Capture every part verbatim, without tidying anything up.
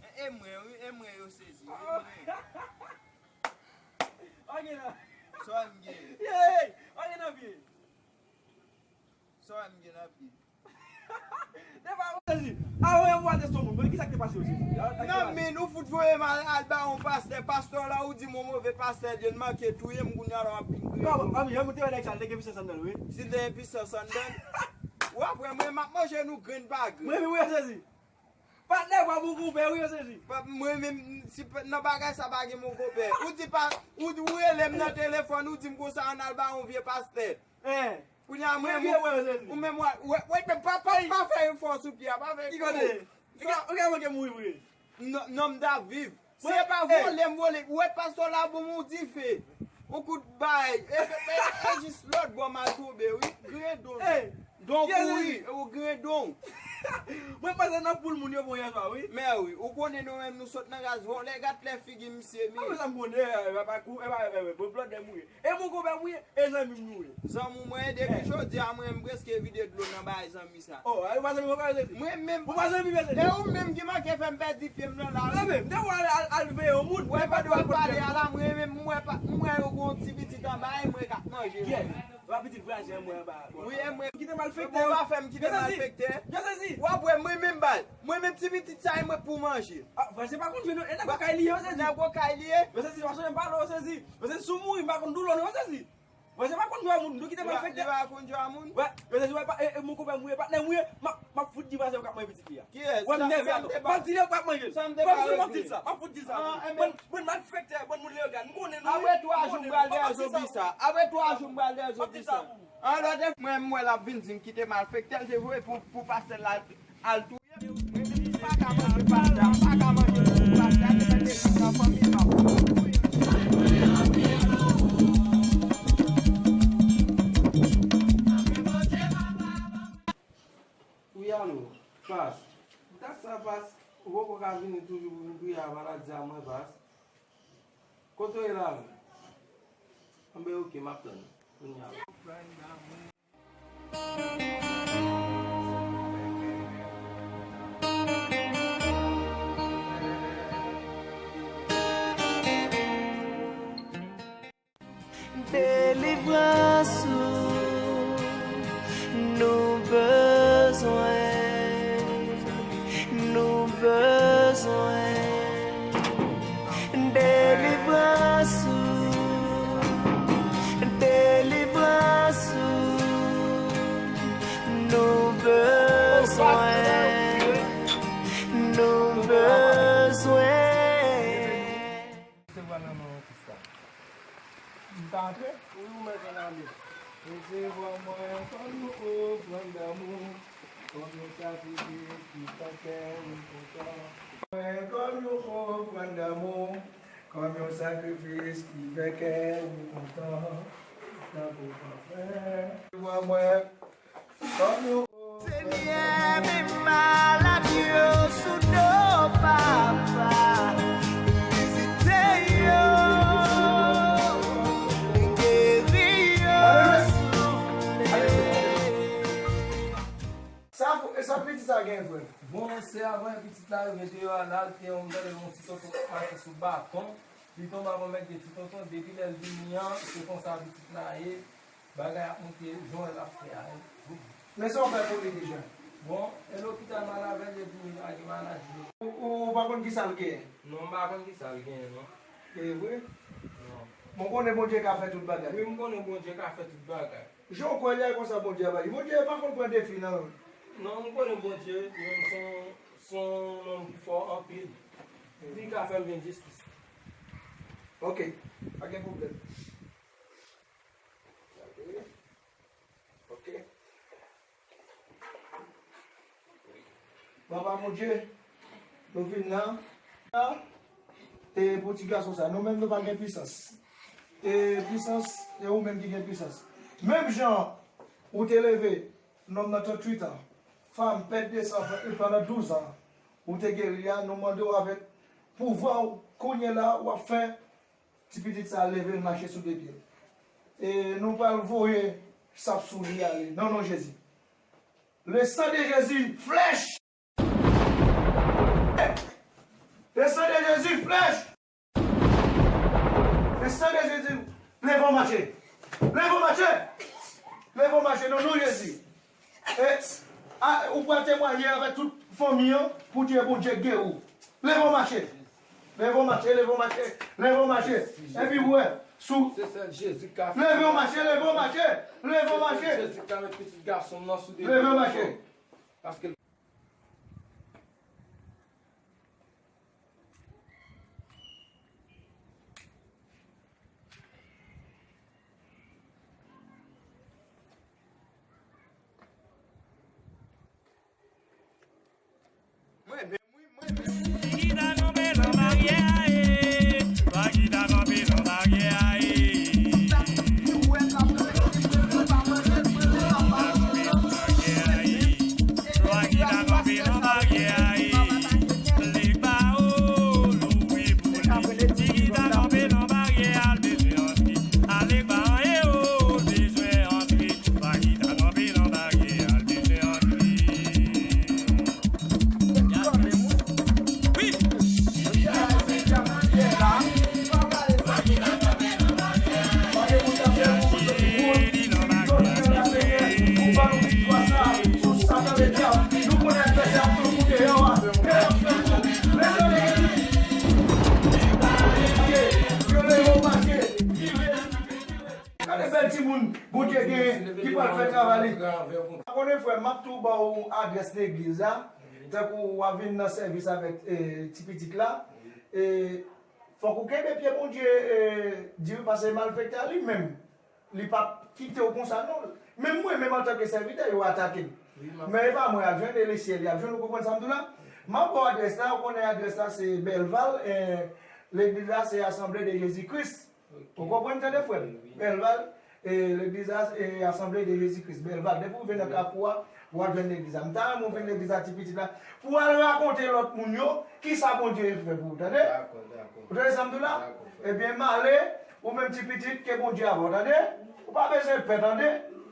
E, e mwen, wi, e mwen yo sezi, wi, e mwen. Sa m gen? Yey! Sa m gen nan pye? Depa ou sezi. Avan yon mwa teste moun, men kisa ki te pase yo sezi? Non, men ou fout voye m al, al ba yon pastè. Pastè la, ou di m yon move pastè, li manke touye m, kounye a la w ap vin kriye. Kòman? Anmi, yon moun te wè nèg sa, li te gen pisans anndan l, wi. Si l te gen pisans anndan l, w ap wè mwen, m ap manje nou grenn pa grenn. Mwen, mwen, mwen sezi. Patnè pa bon konpè, wi, yo sezi. Pa, mwen menm, si pa, nan bagay sa pa gen bon konpè. Ou di pa, ou, ou rele m nan telefòn, ou di m konsa, ann al ba yon vye pastè. Hein. Kounye a, mwen, mwen, mwen, mwen, ou menm, wè, wè, wè, pa, pa, pa fè efò sou pye a, pa fè efò. Ki kote? Ou ka, ou ka manke mouri vre. Non, non, m t ap viv. Si e pa vole m vole, ou wè pastè la bon yon dife. Yon kout bay. E, e, e, e jis lòt bò m al tonbe, wi. Grendon. Don kouri, ou grendon. Mwen panse nan poul moun yo bon yè swa, wi. Men wi, ou konnen nou menm nou sot nan ras vòlè, gad lè figi misye, men. A, men sa m konnen, e, e, pa kou, e, pa, e, e, bon, blòdè m ou ye. E mon konpè m ou ye, e zanmi m nou ye. Zanmi w mwen ye, depi jodi a, mwen, m prèske vide dlo nan bay zanmi sa. Oh, a, ou pa zanmi mwen, pa zanmi. Mwen menm. Ou pa zanmi mwen, zanmi. E ou menm ki manke fè m pèdi pye m nan la. Mwen menm, depi w al, al, al veye yon moun. Wè, pandan w ap pale a la, mwen menm, m wè pa, m wè yo gon ti pitit anba, e mwen k ap manje. Yes. Wa pitit vwazen mwen anba. Wi, e mwen. Kite malfektè. Bon, pa fè m kite malfektè. Yo sezi. W ap wè, mwen menm bal. Mwen menm ti pitit sa, e mwen k pou manje. A, vwazen pa konn jwe non. E nèg yo kay li ye, yo sezi. Nèg yo kay li ye. Yo sezi, pa sonje m pale, yo sezi. Yo sezi, si w mouri, m pa konn doulè w non, yo sezi. Vwazen pa konn jwe a moun, nou kite malfektè. Li pa konn jwe a moun? Wè, yo sezi, wè, pa, e, e, mon konpè m ou ye, patnè m ou ye, m ap, m ap fout di vwazen yo k ap manje pitit li a. Kiyès? Wè, m nève atò. M ap di l yo k ap manje l. Sa m te pale. M ap di sa, m ap fout di sa. Ban, ban malfektè, ban moun legal, m konnen nou. Apre twa jou, m pral dèyè zonbi sa. Apre twa jou, m pral dèyè zonbi sa. Alò, de mwen, m wè l ap vin di m kite malfektè, l te voye pou, pou pastè la al touye m. Mwen menm, m pa ka manje pastè, m pa ka manje pou pastè, se mèt legliz nan fanmi m ap touye m. Wi, alo, pas. Dat sa, pas, ou poko ka vini toujou pou vin priye a maladi a mwen, pas. Kote w ye la menm? Anben, oke, m ap tann ou. Kounye a. Delivrans ou nou bezwen, nou bezwen. Delivrans ou, delivrans ou nou bezwen, nou bezwen. Resevwa nan non Kris la. M ka antre? Wi, ou mèt ann ale. Resevwa mwen kòm yon ofrann damou, kòm yon sakrifis ki fè kè ou kontan. Mwen kòm yon ofrann damou, kòm yon sakrifis ki fè kè ou kontan, tankou pafè. Resevwa mwen Senyè, men malad yo sou do, papa, vizite yo, geri yo, souple. Sa, sa pitit sa gen, frè? Bon, se avan pitit la rive deyò a la, l te yon, m tande yon ti tonton k mache sou baton. Li tonbe avè yon mèt de ti tonton, depi lè l vini an, se konsa pitit la ye. Bagay ap moute, jan w wè l ap fè a, wi. Men sa w fè pou li deja? Bon, e lopital m al avè l, yo di m li pa gen maladi yo. Ou, ou pa konn kisa l genyen? Non, m pa konn kisa l genyen, non. E vre? Non. Bon, konnen Bondye ka fè tout bagay. Wi, m konnen Bondye ka fè tout bagay. Jan w kwè li a, e konsa Bondye ap aji. Bondye pa konn pran defi, non. Non, m konnen Bondye, menm se yon, se yon nonm ki fò anpil. Li ka fè m jwenn jistis. Ok, pa gen pwoblèm. Ok. Papa Bondye, Nou vin la, la, e pou ti gason sa, nou menm nou pa gen pisans. E pisans, e ou menm ki gen pisans. Menm jan ou te leve nonm nan tranntuit an, fanm pèd de san pandan douz an, ou te geri a, nou mande w avèk pouvwa w, kounye la, w ap fè ti pitit sa leve l mache sou de pye l. E nou pral voye sap sou li ale, nan non Jezi. Le sang de Jésus, flèch! Le sang de Jésus, flèch! Le sang de Jésus, leve w mache! Leve w mache! Leve w mache, nan non Jezi! E, a, ou pral temwaye avèk tout fanmi an pou di Bondye geri w. Leve w mache! Leve w mache, leve w mache, leve w mache! Epi w wè, sou. Se sèl Jezi k ka fè. Leve w mache, leve w mache, leve w mache! Se sèl Jezi k ka met pitit gason m nan sou de pye. Leve w mache! Paske Mwen menm, wi, mwen menm. Ki ta kanpe nan baryè a, e. Ki ta kanpe nan baryè a, e. Lwa ki ta kanpe nan baryè a, e. Legba o, louvri pou li. Ti ki ta kanpe nan baryè a, l bezwen antre. A Legba e o, l bezwen antre. Lwa ki ta kanpe nan baryè a, l bezwen antre. Gade bèl timoun Bondye genyen ki pral fè travay li. Pa konnen, frè m, m ap tou ba w adrès legliz la. Tankou w ap vin nan sèvis avèk, e, ti pitit la. E, fòk ou kenbe pye Bondye, e, di, paske malfektè a li menm, li p ap kite w konsa non. Menm mwen menm antanke sèvitè, yo atake m. Men e pa mwen y ap jwenn, e lesyèl y ap jwenn, ou konprann sa m di w la? M ap ba w adrès la, ou konnen adrès la se Bèlval, e, legliz la se Assemblée de Jésus-Christ. Ou konprann, tande, frè m? Bèlval, e, legliz la, e, Assemblée de Jésus-Christ, Bèlval. Depi w rive nan Kafou a, w ap jwenn legliz la. M ta renmen w vin legliz la, ti pitit la, pou w al rakonte lòt moun yo kisa Bondye fè pou ou, tande? Ou tande sa m di w la? Ebyen, m ale, ou menm ti pitit, ke Bondye avè w, tande? Ou pa bezwen pè, tande?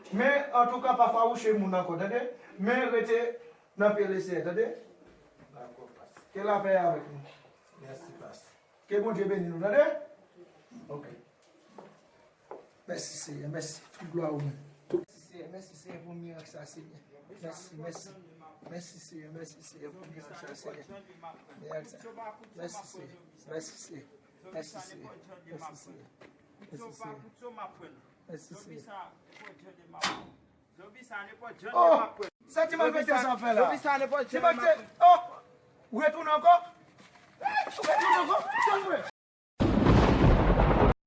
Men, antouka, pa fawouche moun ankò, tande? Men rete nan pye Lesenyè, tande? Ke lapè avèk nou. Ke Bondye beni nou, tande? Ok. Mèsi, Senyè, mèsi. Tout glwa ou menm. Mèsi, Senyè, mèsi, Senyè, pou mirak sa, Senyè. Mèsi, mèsi. Mèsi, Senyè, mèsi, Senyè, pou mirak sa, Senyè. Mirak sa. Mèsi, Senyè. Mèsi, Senyè. Mèsi, Senyè. Mèsi, Senyè. Mèsi, Senyè. Mèsi, Senyè. Oh! Sa ti malfektè sa ap fè la? Ti malfektè, oh! Ou retounen ankò? Ou retounen ankò? Tann mwen.